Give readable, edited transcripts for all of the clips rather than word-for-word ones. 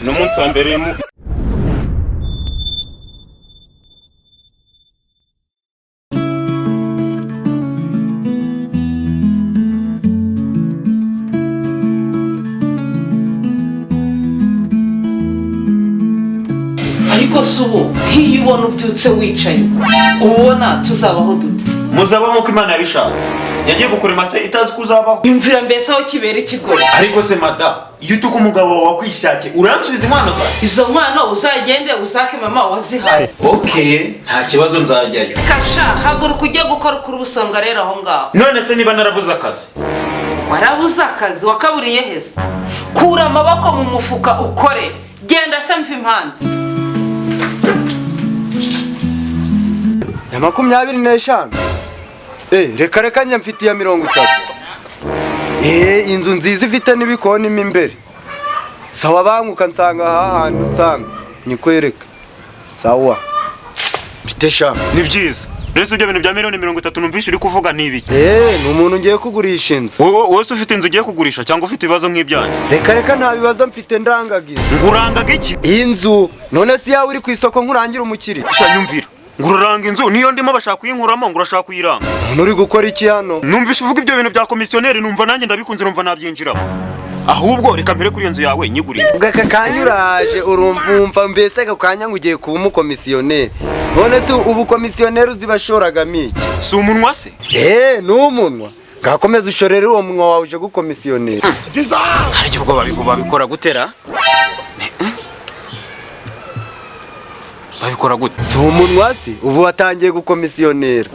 Ni umunsi wa mbere mu Ariko si ubu nk'iyo ubona ubyutse wicaye, uba ubona tuzabaho dute? Muzabaho nk'uko Imana yabishatse. Yagiye kukurema se itazi ko uzabaho? Imvira mbese aho kibera ikigoyi. Ariko se mada, iyo utuka umugabo wawe wakwishakiye, uransubiza inkwano zawe? Izo nkwano uzagende uzake mama wazihaye. Okay, nta kibazo, nzajyayo. Kasha, haguruka ujye gukora ukuri ubusonga rero aho ngaho. None se niba narabuze akazi? Warabuze akazi wakaburiye heza? Kura amaboko mu mufuka ukore. Genda se, mva impande. Ya 25? Reka reka, njye mfite iya 30. Inzu nziza ifite n'ibikoni mo imbere. Sawa, banguka nsanga aha hantu, nsanga nyikwereke. Sawa, mfite sha. Ni byiza. Mbese ibyo bintu bya miliyoni 30 numvise uri kuvuga ni ibiki? Ni umuntu ngiye kugurisha inzu. Wowe se ufite inzu ugiye kugurisha cyangwa ufite ibibazo nk'ibyanjye? Reka reka, nta bibazo mfite, ndangaga inzu. Ngurangaga iki? Inzu. None si yawe iri ku isoko nkurangira umukiriya? Sha, nyumvira, ngururanga inzu niyo ndimo bashaka kuyinkuramo, ngo urashaka kuyiranga? None uri gukora iki hano? Numvise uvuga ibyo bintu bya komisiyoneri, numva nanjye ndabikunze, numva nabyinjiramo. Ahubwo reka mpere kuri iyo nzu yawe nyigurire. Ubwo aka kanya uraje urumva mbese aka kanya ngo ugiye kuba umukomisiyoneri. None se ubu komisiyoneri uzibashoragamo iki? Si umunwa se? Ni umunwa. Ngakomeza ushorere uwo munwa wawe uje gukomisiyoneri. Hari igihe ubwo babikora gutera, babikora gute? Si umunwa se? Ubu watangiye gukomisiyonera,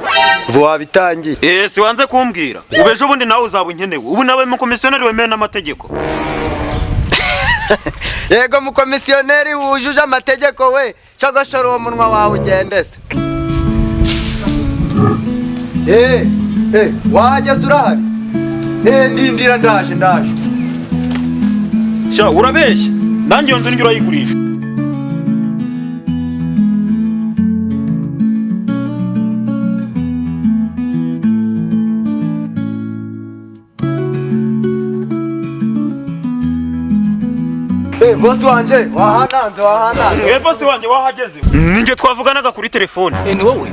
ubu wabitangiye. Si wanze kumbwira. Ubu ejo bundi nawe uzaba unkenewe. Ubu nawe mukomisiyoneri wemewe n'amategeko. Yego, mukomisiyoneri wujuje amategeko we, cogoshora uwo munwa wawe ugende se. Wahageze, urahari? Ndindira, ndaje ndaje. Sha, urabeshya, nanjye iyo nzu njye urayigurisha. Bosi wanje, wahananze wahananze. Bosi wanjye, wahageze? Ninjye twavuganaga kuri telefone. Ni wowe?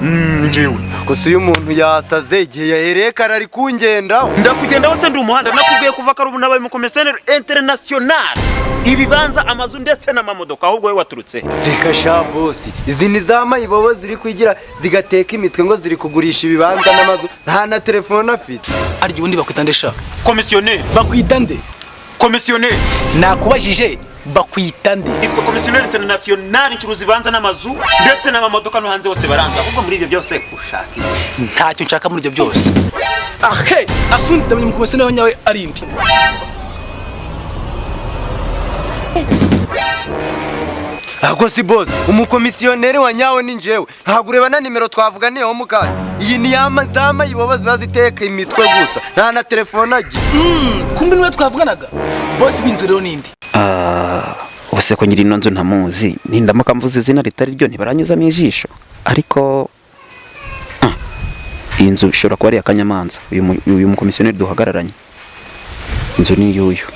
Njyewe. Gusa uyu muntu yasaze, igihe yahereye kare ari kungendaho. Ndakugendaho se ndi umuhanda? Nakubwiye kuva kare, ubu nabaye umukomisiyoneri international, ibibanza, amazu ndetse n'amamodoka. Ahubwo wowe waturutse he? Reka sha bosi, izi ni za mayibobo ziri kwigira zigateka imitwe ngo ziri kugurisha ibibanza n'amazu, nta na telefone afite. Arya ubundi bakwita nde sha? Komisiyoneri. Bakwita nde? Komisiyoneri. Nakubajije, bakwita nde? Nitwa komisiyoneri international, ncuruza ibibanza n'amazu ndetse n'amamodoka, no hanze hose baranza. Ahubwo muri ibyo byose ushaka iki? Ntacyo nshaka muri ibyo byose. Ahe, asundi, ndamenya umukomisiyoneri nyawe ari indi. Ahubwo si bosi, umukomisiyoneri wa nyawe ni njyewe. Ntabwo ureba na nimero twavuganiyeho mu kanya? Iyi ni yama za mayibobo ziba ziteka imitwe gusa, nta na telefone agira. Kumbe niwe twavuganaga. Bosi w'inzu rero nindi? Ubuse ko nyiri ino nzu ntamuzi, nindamuka mvuze izina ritari ryo ntibaranyuzamo ijisho? Ariko iyi nzu ishobora kuba ari akanyamanza. Uyu mukomisiyoneri duhagararanye, inzu ni iy'uyu.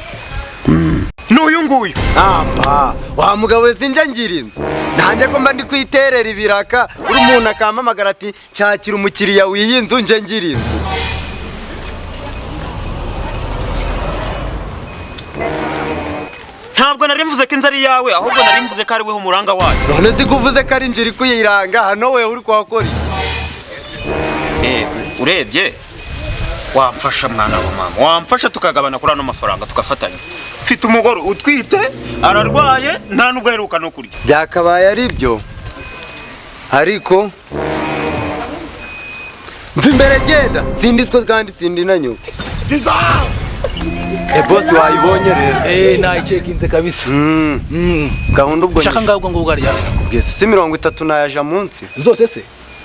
N'uyu nguyu. Amba wa mugabo we, sinjya ngira inzu nanjye ko mba ndi kwiterera ibiraka, uri umuntu akampamagara ati nshakira umukiriya w'iyi nzu, nje ngira inzu? Ntabwo nari mvuze ko inzu ari iyawe, ahubwo nari mvuze ko ari weho umuranga wayo. None si ko uvuze ko ari inzu iri kuyiranga hano, wewe uri kuhakora iki? Urebye wamfasha, mwana wa mama, wamfasha tukagabana kuri ano mafaranga, tugafatanya. Mfite umugore utwite, ararwaye, nta nubwo aheruka no kurya. Byakabaye ari byo, ariko mva imbere, genda, sindiswe kandi sindi na nyoko. Bosi, wayibonye rero? Nayicekinze kabisa. Gahunda ubwo Ushaka ngaho ubwo ngubwo arya? Ubwo si 30 nayaja munsi. Zose se?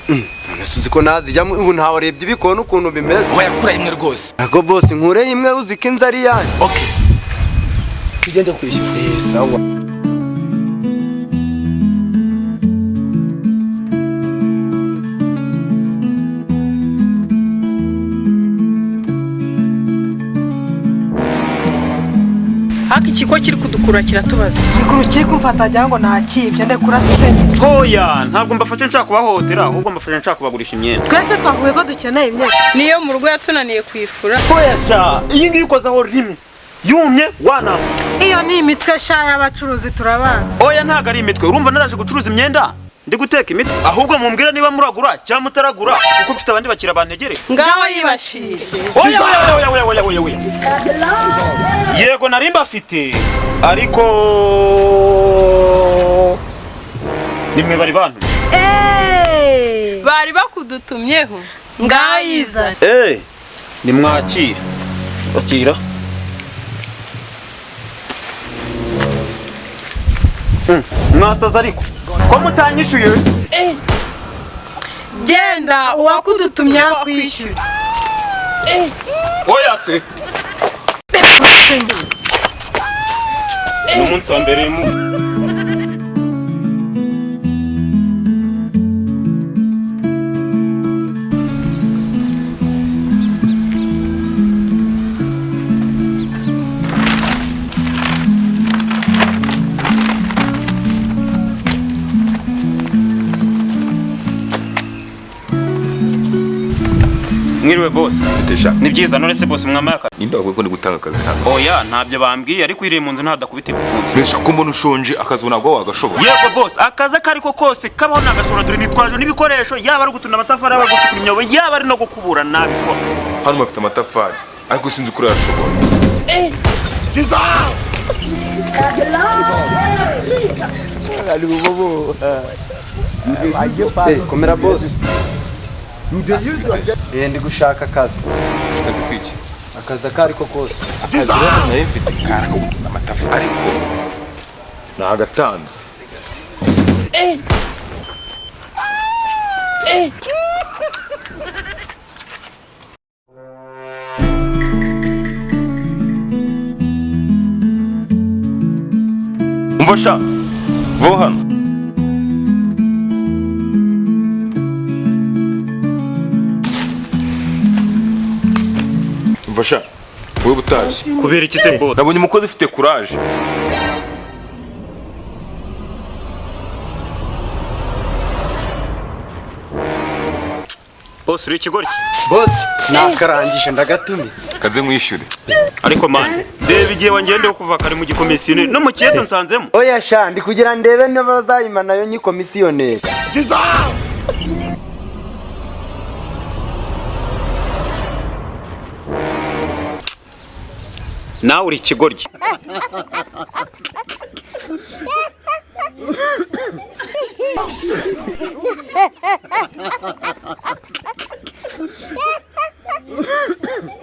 None se uzi ko nazijyamo ubu? Ntawarebye ibikoni ukuntu bimeze? Wayakura imwe rwose. Ntabwo bosi, nkureho imwe, uzi ko inzu ari iyanjye. Okay, tugende kwishyura. Sawa. Ariko ikigo kiri kudukura kiratubaza. Igikuru kiri kumfata wagira ngo nakibye, ndekura se. Hoya, ntabwo mbafashe nshaka kubahohotera, ahubwo mbafashe nshaka kubagurisha imyenda. Twese twavuye ko dukeneye imyenda. Niyo mu rugo yatunaniye kuyifura. Hoya sha, iyi ngiyi ukozaho rimwe yumye wanamba. Iyo ni imitwe sha y'abacuruzi, turabana. Oya, ntabwo ari imitwe. Urumva naraje gucuruza imyenda ndi guteka imitwe? Ahubwo mumbwira niba muragura cyangwa mutaragura, kuko mfite abandi bakiriya bantegereye. Ngaho yibashire. Oya oya oya oya oya oya oya, yego nari mbafite, ariko nimwe bari bantu. Bari bakudutumyeho, ngaho yizane. Eh, nimwakira, akira. Mwasaza ariko ko mutanyishyuye? Genda, uwakudutumye akwishyura. Oya se, ni umunsi wa mbere mu Mwiriwe bose. Deja. Ni byiza. None se bose, mwamaye akazi? Ninde wavuye ko ndi gutanga akazi ntabwo? Oya, ntabyo bambwiye, ariko iriye mu nzu ntadakubita ibipfunsi. Mbese ko mbona ushonje, akazi ntabwo wagashobora? Yego bose, akazi ako ariko kose kabaho nagashobora. Dore nitwaje n'ibikoresho, yaba ari gutunda amatafari, yaba ari gucukura imyobo, yaba ari no gukubura, nabikora. Hano bafite amatafari, ariko sinzi uko urayashobora. Komera boss. Ndi gushaka akazi. Akazi k'iki? Akazi ako ariko kose. Akazi rero nari mfite kari ako gutunda amatafari, ariko nagatanze. Umva sha, vo hano. Umva sha, wowe butashye. Kubera iki se bose? Nabonye umukozi ufite courage. Bose, uri ikigoryi. Boss, nakarangije ndagatumitse. Kaze mwishyure. Ariko man, reba igihe wangendeho kuva kare mu gikomisiyoneri no mu kiyedo nsanzemo. Oya sha, ndi kugira ndebe niba bazayima nayo nyikomisiyoneri. Nawe uri ikigoryi.